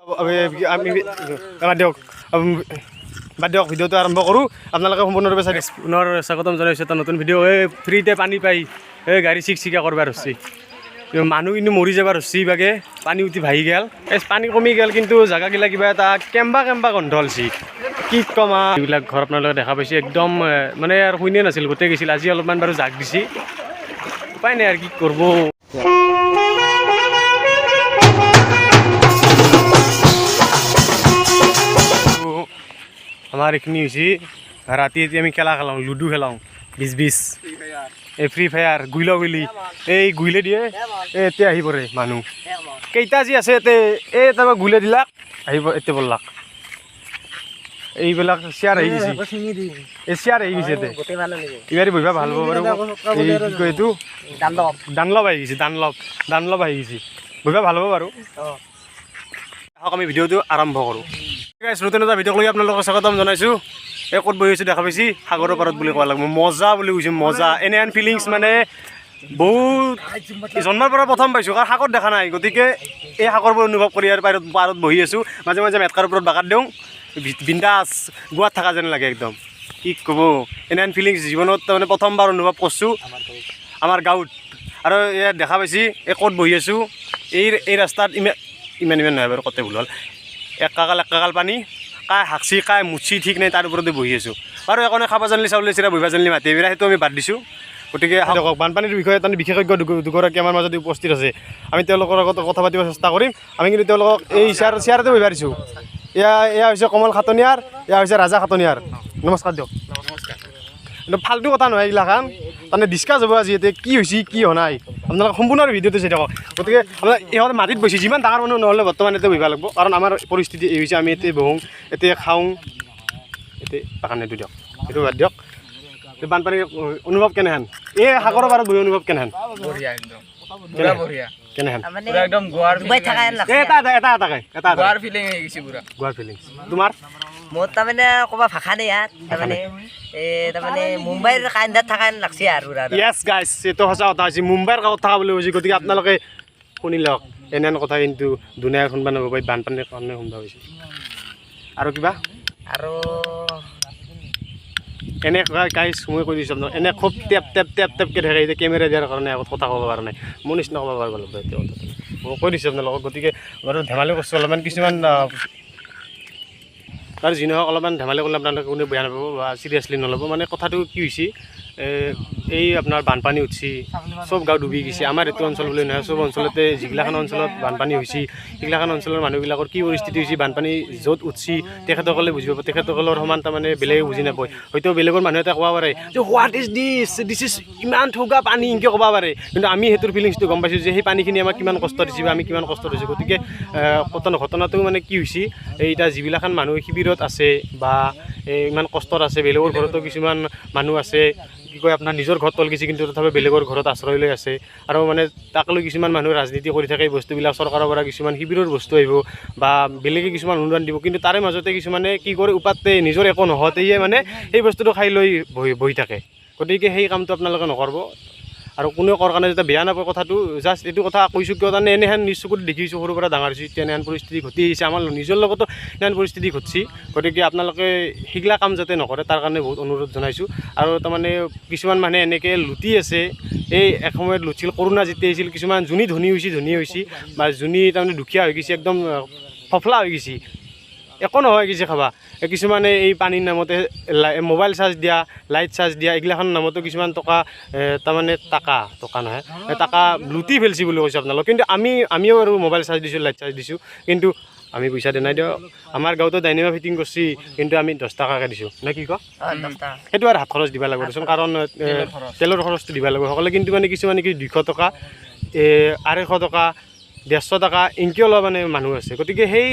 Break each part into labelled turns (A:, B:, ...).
A: আমি বাদ দিয়ক, বাদ দিয়ক, ভিডিঅ'টো আৰম্ভ কৰোঁ। আপোনালোকে সম্পূৰ্ণৰূপে চাই। পুনৰ স্বাগতম জনাইছোঁ এটা নতুন ভিডিঅ'। এই ফ্ৰীতে পানী পাই এই গাড়ী চিকচিকা কৰবাৰ ধৰছি। মানুহ কিন্তু মৰি যাবাৰ ধৰছি। ইভাগে পানী উঠি ভাহি গেল। এই পানী কমি গেল, কিন্তু জাগাগিলা কিবা এটা কেম্বা কেম্বা গোন্ধ ওলছি। কি কম, এইবিলাক ঘৰ আপোনালোকে দেখা পাইছে। একদম মানে আৰু শূন্যই নাছিল, গোটেই গৈছিল। আজি অলপমান বাৰু জাক দিছি। উপায় নাই আৰু কি কৰিব। আমাৰ এইখিনি হৈছে ৰাতি এতিয়া আমি খেলা খেলাওঁ, লুডু খেলাওঁ, বিছ বিছ, এই ফ্ৰী ফায়াৰ, গুইলা গুইলি। এই গুইলে দিয়ে, এই এতিয়া আহি পৰে মানুহ কেইটা যি আছে ইয়াতে। এই তাৰপৰা গুইলে দিলাক, আহিব এতিয়া বললাক। এইবিলাক চেয়াৰ আহি গৈছে, এই চেয়াৰ আহি গৈছে ইয়াতে। এইবাৰ বহিবা ভাল হ'ব বাৰু। এই কি কয় এইটো, ডানলপ আহি গৈছে, ডানলপ, ডানলপ আহি গৈছে। বহিবা ভাল হ'ব বাৰু। আহক, আমি ভিডিঅ'টো আৰম্ভ কৰোঁ। গাইছ, নতুন এটা ভিডিঅ'ক লৈ আপোনালোকক স্বাগতম জনাইছোঁ। এই ক'ত বহি আছোঁ দেখা পাইছি? সাগৰৰ পাৰত বুলি ক'ব লাগিব। মজা বুলি কৈছোঁ, মজা। এনেহেন ফিলিংছ মানে বহুত জন্মৰ পৰা প্ৰথম পাইছোঁ, কাৰণ সাগৰ দেখা নাই। গতিকে এই সাগৰবোৰ অনুভৱ কৰি আৰু পাৰত পাৰত বহি আছোঁ। মাজে মাজে মেটকাৰ ওপৰত বাগাৰ দিওঁ। বিন্দাছ গোৱাত থকা যেন লাগে একদম। কি ক'ব, এনেহেন ফিলিংছ জীৱনত তাৰমানে প্ৰথমবাৰ অনুভৱ কৰিছোঁ আমাৰ গাঁৱত। আৰু ইয়াত দেখা পাইছি, এই ক'ত বহি আছোঁ। এই ৰাস্তাত ইমান ইমান ইমান নহয় বাৰু, কতে ভুল হ'ল। এক কাকাল এক কাকাল পানী, কাই হাকচি কাই মুচি ঠিক নাই, তাৰ ওপৰতে বহি আছোঁ। বাৰু একো নাই, খাব জানিলে চাউলে চিৰা, বহিব জানিলে মাটি বিৰা, সেইটো আমি বাদ দিছোঁ। গতিকে দেখক, বানপানীৰ বিষয়ে তাৰমানে বিশেষজ্ঞ দুগৰাকী আমাৰ মাজত উপস্থিত আছে। আমি তেওঁলোকৰ লগত কথা পাতিব চেষ্টা কৰিম। আমি কিন্তু তেওঁলোকক এই চেয়াৰতে বহিব দিছোঁ। এয়া হৈছে কমল খাটনিয়াৰ, এয়া হৈছে ৰাজা খাটনিয়াৰ। নমস্কাৰ দিয়ক। কিন্তু ফাল্টু কথা নহয় এইগিলাখান, তাৰমানে ডিছকাছ হ'ব আজি ইয়াতে কি হৈছে কি হোৱা নাই। আপোনালোকে সম্পূৰ্ণ ভিডিঅ'টো চাই থাকক। গতিকে আপোনাৰ ইহঁতে মাটিত বহিছে, যিমান ডাঙৰ মানুহ নহ'লে বৰ্তমান ইয়াতে বহিব লাগিব, কাৰণ আমাৰ পৰিস্থিতি এই হৈছে। আমি ইয়াতে বহোঁ, ইয়াতে খাওঁ, ইয়াতে বাগান। এইটো দিয়ক, এইটো বাদ দিয়ক। এই বানপানীৰ অনুভৱ কেনেহেন? এই সাগৰৰ পাৰত বহি অনুভৱ কেনেহেন?
B: বঢ়িয়া, একদম পুৰা বঢ়িয়া।
A: কেনেহেন?
B: পুৰা একদম গোৱাৰ।
C: ডুবাই থকা যেন লাগছে।
A: এই এটা এটা এটা এটাকে এটা এটা।
B: গোৱাৰ ফিলিং আহি গৈছে পুৰা।
A: গোৱাৰ ফিলিংছ। তোমাৰ?
C: মোৰ তাৰমানে ক'বা ভাষা নাই ইয়াত। তাৰমানে এই তাৰমানে মুম্বাইৰ কান্দাত থকা যেন লাগছে আৰু পুৰা।
A: য়েছ গাইছ, এইটো সঁচা কথা হৈছে। মুম্বাইৰ কাষত থকা বুলি কৈছে। গতিকে আপোনালোকে শুনি লওক, এনেহেন কথা কিন্তু দুনীয়াই শুনবা নাপাব, এই বানপানীৰ কাৰণে শুনবা হৈছে। আৰু কিবা?
C: আৰু
A: এনে গাইছ, মই কৈ দিছোঁ আপোনাক, এনে খুব টেপ টেপ টেপ টেপকৈ থাকে। এতিয়া কেমেৰা দিয়াৰ কাৰণে আগত কথা ক'ব পৰা নাই। মোৰ নিচিনা ক'ব পাৰিব লাগিব এতিয়া কথাটো। মই কৈ দিছোঁ আপোনালোকক। গতিকে বাৰু ধেমালি কৰিছোঁ অলপমান কিছুমান, আৰু যি নহওক অলপমান ধেমালি কৰিলে আপোনালোকে কোনেও বেয়া নাপাব বা চিৰিয়াছলি নল'ব। মানে কথাটো কি হৈছে, এই আপোনাৰ বানপানী উঠছি, চব গাঁও ডুবি গৈছে। আমাৰ এইটো অঞ্চল বুলি নহয়, চব অঞ্চলতে যিগিলাখন অঞ্চলত বানপানী হৈছে, সেইগিলাখন অঞ্চলৰ মানুহবিলাকৰ কি পৰিস্থিতি হৈছে, বানপানী য'ত উঠছি তেখেতসকলে বুজি পাব। তেখেতসকলৰ সমান তাৰমানে বেলেগে বুজি নাপায়। হয়তো বেলেগৰ মানুহ এটা ক'ব পাৰে যে "What is this? This is ইমান ঠগা পানী", এনেকৈ ক'ব পাৰে। কিন্তু আমি সেইটোৰ ফিলিংছটো গম পাইছোঁ যে সেই পানীখিনি আমাক কিমান কষ্ট দিছে বা আমি কিমান কষ্ট দিছোঁ। গতিকে ঘটনাটো মানে কি হৈছে, এই এতিয়া যিবিলাখান মানুহ শিবিৰত আছে বা এই ইমান কষ্টত আছে, বেলেগৰ ঘৰতো কিছুমান মানুহ আছে, কি কয় আপোনাৰ, নিজৰ ঘৰত তল গৈছে, কিন্তু তথাপি বেলেগৰ ঘৰত আশ্ৰয় লৈ আছে। আৰু মানে তাক লৈ কিছুমান মানুহ ৰাজনীতি কৰি থাকে। এই বস্তুবিলাক চৰকাৰৰ পৰা কিছুমান শিবিৰৰ বস্তু আহিব বা বেলেগে কিছুমান অনুদান দিব, কিন্তু তাৰে মাজতে কিছুমানে কি কৰে, উপাতে নিজৰ একো নহওঁতেয়ে মানে সেই বস্তুটো খাই লৈ বহি বহি থাকে। গতিকে সেই কামটো আপোনালোকে নকৰিব আৰু কোনেও কৰাৰ কাৰণে যাতে বেয়া নাপায় কথাটো। জাষ্ট এইটো কথা কৈছোঁ কিয়, তাৰমানে এনেহেন নিজ চকুত দেখিছোঁ, সৰুৰ পৰা ডাঙৰ হৈছোঁ, এতিয়া এনেহেন পৰিস্থিতি ঘটি আহিছে। আমাৰ নিজৰ লগতো এনেহেন পৰিস্থিতি ঘটছি। গতিকে আপোনালোকে সেইগিলা কাম যাতে নকৰে, তাৰ কাৰণে বহুত অনুৰোধ জনাইছোঁ। আৰু তাৰমানে কিছুমান মানুহে এনেকৈ লুটি আছে। এই এসময়ত লুটিছিল, কৰোণা যেতিয়া আহিছিল, কিছুমান যোনী ধনী হৈছে, ধনী হৈছে, বা যোনী তাৰমানে দুখীয়া হৈ গৈছে, একদম ফফলা হৈ গৈছে, একো নহয় গৈছে খাবা। এই কিছুমানে এই পানীৰ নামতে মোবাইল চাৰ্জ দিয়া, লাইট চাৰ্জ দিয়া, এইগিলাখনৰ নামতো কিছুমান টকা, তাৰমানে টাকা টকা নহয়, এই টাকা লুটি ফেলছি বুলি কৈছোঁ আপোনালোক। কিন্তু আমিও আৰু মোবাইল চাৰ্জ দিছোঁ, লাইট চাৰ্জ দিছোঁ, কিন্তু আমি পইচা দিয়া নাই দিয়ক। আমাৰ গাঁৱতো ডাইনেমা ফিটিং কৰছি, কিন্তু আমি 10 টকাকৈ দিছোঁ নে কি ক?
C: 10 টকা।
A: সেইটো আৰু হাত খৰচ দিব লাগিব দেচোন, কাৰণ তেলৰ খৰচটো দিব লাগিব সকলোৱে। কিন্তু মানে কিছুমানে কি 200 টকা, 250 টকা, 150 টকা এনেকৈও লোৱা মানে মানুহ আছে। গতিকে সেই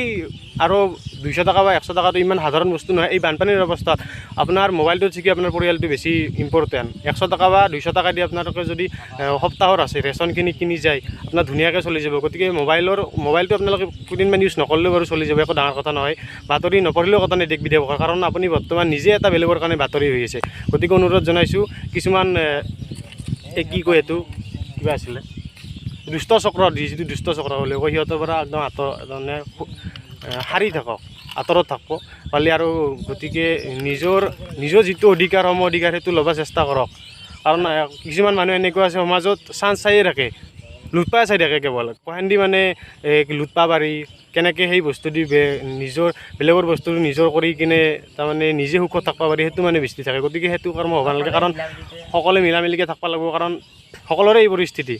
A: আৰু 200 টকা বা 100 টকাটো ইমান সাধাৰণ বস্তু নহয়। এই বানপানীৰ অৱস্থাত আপোনাৰ মোবাইলটোত থাকি আপোনাৰ পৰিয়ালটো বেছি ইম্পৰ্টেণ্ট। 100 টকা বা 200 টকা দি আপোনালোকে যদি সপ্তাহৰ আছে ৰেচনখিনি কিনি যায়, আপোনাৰ ধুনীয়াকৈ চলি যাব। গতিকে মোবাইলটো আপোনালোকে কেইদিনমান ইউজ নকৰিলেও বাৰু চলি যাব, একো ডাঙৰ কথা নহয়। বাতৰি নপঢ়িলেও কথা নাই দেশ বিদেশৰ, কাৰণ আপুনি বৰ্তমান নিজে এটা বেলেগৰ কাৰণে বাতৰি হৈ আছে। গতিকে অনুৰোধ জনাইছোঁ, কিছুমান এই কি কয় এইটো কিবা আছিলে, দুষ্ট চক্ৰ, যিটো দুষ্ট চক্ৰ বুলি কয়, সিহঁতৰ পৰা একদম আঁতৰ, তাৰমানে সাৰি থাকক, আঁতৰত থাকব পালি আৰু। গতিকে নিজৰ নিজৰ যিটো অধিকাৰ, সম অধিকাৰ, সেইটো ল'ব চেষ্টা কৰক। কাৰণ কিছুমান মানুহ এনেকুৱা আছে সমাজত, চান্স চায়ে থাকে, লুটপাই চাই থাকে কেৱল। কোহেন্দি মানে লুটপা পাৰি, কেনেকৈ সেই বস্তু দি নিজৰ বেলেগৰ বস্তু নিজৰ কৰি কিনে তাৰমানে নিজে সুখত থাকিব পাৰি, সেইটো মানে বেছি থাকে। গতিকে সেইটো কৰ্ম হ'ব নালাগে, কাৰণ সকলোৱে মিলা মিলিকৈ থাকিব লাগিব। কাৰণ সকলোৰে এই পৰিস্থিতি,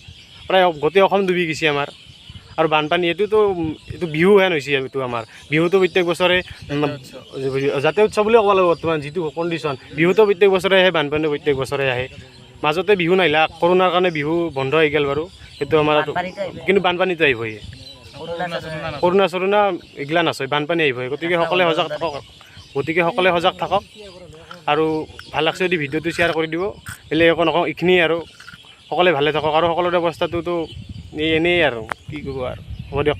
A: প্ৰায় গোটেই অসম ডুবি গৈছে আমাৰ। আৰু বানপানী এইটোতো এইটো বিহু হেন হৈছে। এইটো আমাৰ বিহুটো প্ৰত্যেক বছৰে জাতীয় উৎসৱ বুলিয়ে ক'ব লাগিব। বৰ্তমান যিটো কণ্ডিশ্যন, বিহুটো প্ৰত্যেক বছৰে আহে, বানপানীও প্ৰত্যেক বছৰে আহে। মাজতে বিহু নাহিলা, কৰোণাৰ কাৰণে বিহু বন্ধ হৈ গ'ল বাৰু, সেইটো আমাৰ। কিন্তু বানপানীটো আহিবই। কৰোণা চৰোণা এইগিলা নাচয়, বানপানী আহিবই। গতিকে সকলোৱে সজাগ থাকক, গতিকে সকলোৱে সজাগ থাকক। আৰু ভাল লাগছে যদি ভিডিঅ'টো শ্বেয়াৰ কৰি দিব। বেলেগ একো নকওঁ, এইখিনিয়ে আৰু। সকলোৱে ভালে থাকক। আৰু সকলোৰে অৱস্থাটোতো এই এনেই আৰু কি ক'ব আৰু। হ'ব দিয়ক।